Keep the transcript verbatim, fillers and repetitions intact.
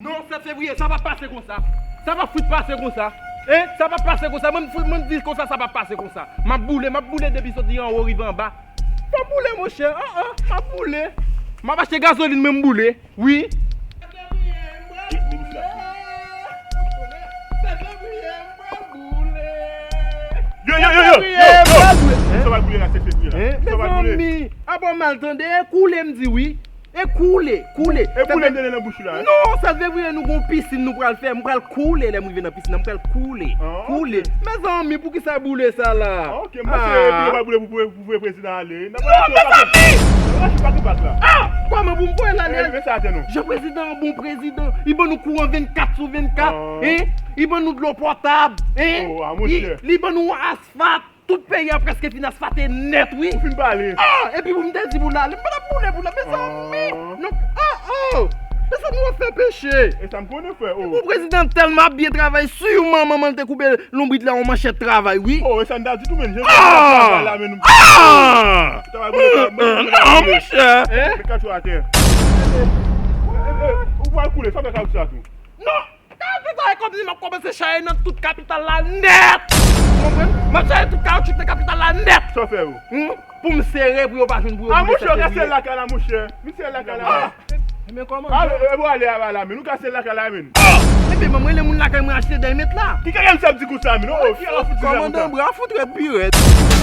Non, sèt fevriye, sa p ap pase konsa. Sa p ap fout pase konsa. Hein? Sa p ap pase konsa. Mwen, mwen di konsa, sa p ap pase konsa. M ap boule, m ap boule depi soti anwo rive anba. Fò m boule, monchè. An, an, m ap boule. M ap achte gazolin, mwen m boule. Wi. Yo, yo, yo, yo, yo, yo. Sa va boule la, sèt fevriye la. Hein? Sa va boule. Mezanmi, a bon, mal tande, e koule, m di wi. E koule, koule. E koule m tande nan bouch ou la, hein? Non, sèt fevriye, nou gon pisin nou pral fè. M pral koule lè m rive nan pisin nan. M pral koule. Ah, koule. Ok. Mezanmi, poukisa boule sa la? Ah, ok, m panse epi yo pa boule pou, pou, pou fè prezidan ale. Non, mezanmi! Nan pa ki bak la. Ah! Kòman pou m voye l ale? Eh, men sa atè nou. Jan prezidan an bon prezidan. Li ban nou kouran vennkat sou vennkat. Ah. Hein? Li ban nou dlo potab. Hein? Oh, ah, monchè. Li, li ban nou asfalt. Tout peyi a prèske fin asfate nèt, wi. Ou fin pale. Ah, epi pou m te di pou l ale, m pa t ap boule pou l la, mezanmi. Ah. Non, ah, oh. Mezanmi, w ap fè peche. E sa m konnen, frè, oh. Pou prezidan tèlman ap byen travay, siman manman l te koupe lonbrit la yon manchèt travay, wi. Oh, e sa n ta di tou, men. Ah! Ah! Non, monchè. Met kachou atè. Eh, eh, ou pral koule, sa fè kawouchou a tou. Non! Sa fè sa e kòmsi m ap kòmanse chaye nan tout kapital la nèt. Ou konprann? M ap chaye tout kawoutchou nan kapital la nèt. Sa w fè yo? Hmm? Pou m sere, pou yo pa jwenn, pou yo boule sèt fevriye. A, monchè, w ka sere lakay la, monchè. Vin sere lakay la. Ah! Men kòman? A, e, e, bon, ale, ale, ale, men. Nou ka sere lakay la, men. Ah! Ebyen, ban m rele moun lakay mwen achte dèy met la. Ki kaka misye ap di konsa, men? Oh, ki kaka fout di konsa? Kòmandan Bra fout rèd pi rèd.